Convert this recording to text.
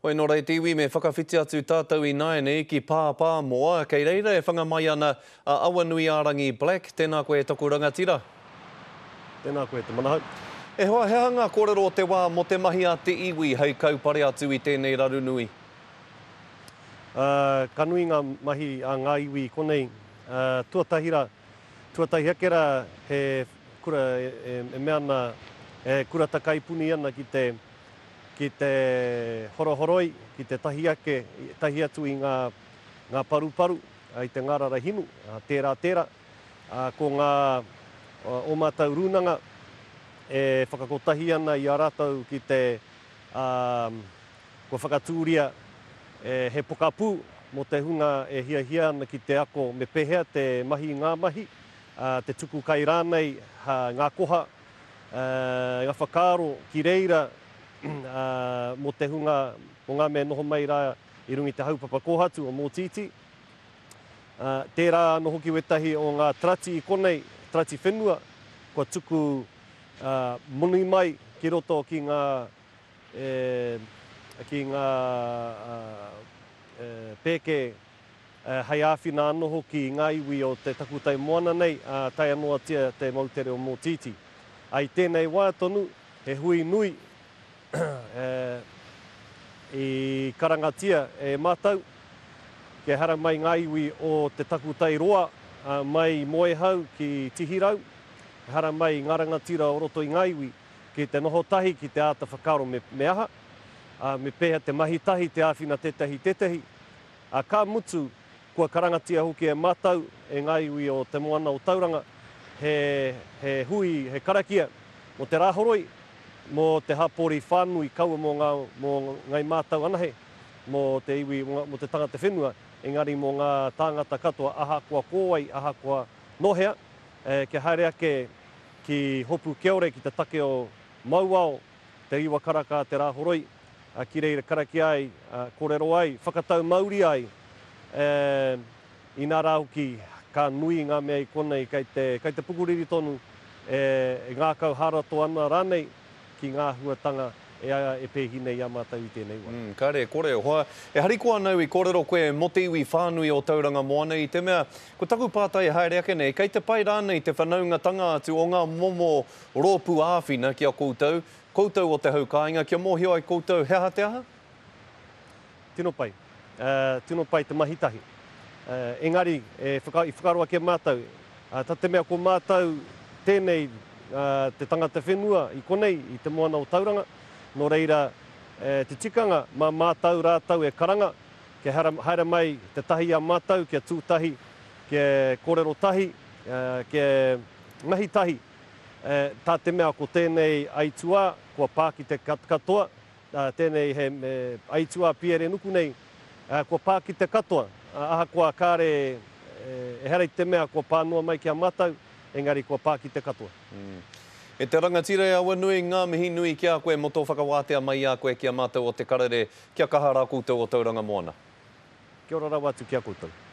Hoi nō reira te iwi me whakawhiti atu tātou ināianei ki Pāpāmoa, kei reira e whanga mai ana a Awanuiārangi Black, tēnā koe e taku rangatira. Tēnā koe te manahau. E hoa, he aha ngā kōrero o te wā mō te mahi a te iwi hei kaupare atu i tēnei raru nui? Ka nui ngā mahi a ngā iwi i konei. Tuatahi rā, tuatahi ake rā he kura e mea ana, e kura takaipuni ana ki te ki te horohoroi, ki te tahi ake, tahi atu i ngā, ngā paruparu, i te ngārara hinu, tērā, tērā. Ko ngā, ō mātou rūnanga e whakakotahi ana i a rātou ki te, kua whakatūria he pokapū mō te hunga e hiahia ana ki te ako me pēhea te mahi i ngā mahi, te tuku kai rānei, ngā koha, Ngā whakaaro ki reira mō te hunga, mō ngā mea e noho mai rā i runga i te haupapa kōhatu o Mōtītī. Tērā anō hoki wētahi o ngā tarati i konei, tarati whenua, kua tuku moni mai ki roto ki ngā, ki ngā pēke hei āwhina anō hoki i ngā iwi o te takutai moana nei, ā, taea noatia te moutere o Mōtītī. Ā, i tēnei wā tonu, he hui nui i karangatia e mātou kia haramai ngā iwi o te takutai roa mai i Moehau ki Tihirau, haramai ngā rangatira o roto i ngā iwi ki te noho tahi, ki te āta whakaaro me aha, ā, me pēhea te mahi tahi, te āwhina tētahi i tētahi. Ā, ka mutu, kua karangatia hoki e mātou, e ngā iwi o Te Moana o Tauranga, he, he hui, he karakia mō te Rāhoroi, mō te hapori whānui, kaua mō ngā, mō ngai mātou anahe, mō te iwi, mō te tangata whenua, engari mō ngā tāngata katoa, ahakoa ko wai, ahakoa nō hea, e, kia haere ake ki Hopu Kiore, ki te take o Mauao, te iwa karaka a te Rāhoroi, ki reira karakia ai, kōrero ai, whakatau mauri ai, inā rā hoki ka nui ngā mea i konei kei te, kei te pukuriri tonu e ngākau hārato ana rānei ki ngā āhuatanga e pēhi nei i a mātou i tēnei wā. Kāre e kore, hoa. E harikoa ana au i kōrero koe mō te iwi whānui o Tauranga Moana i te mea, ko taku pātai e haere ake nei, kei te pai rānei te whanaungatanga atu o ngā momo rōpū āwhina ki a koutou, Koutou o te hau kāinga, kia mōhio ai koutou he aha te aha? Tino pai. Tino pai te mahi tahi. Engari, e whaka, i whakaaro ake mātou, ta te mea ko mātou tēnei te tangata whenua i konei, i te moana o Tauranga, nō reira, te tikanga, mā mātou rātou e karanga, kia haere mai te tahi i a mātou, kia tū tahi, kia kōrero tahi, kia mahi tahi. Tā te mea ko tēnei aituā kua pā ki te katoa, tēnei he aituā piere nuku nei, kua pā ki te katoa, ahakoa kāre, ehara i te mea kua pā noa mai ki a mātou, engari kua pā ki te katoa. E te rangatira e Awanui, ngā mihi nui ki a koe mō tō whakawātea mai i a koe ki a mātou o Te Karere, kia kaha rā koutou o Tauranga Moana. Kia ora rawa atu ki a koutou.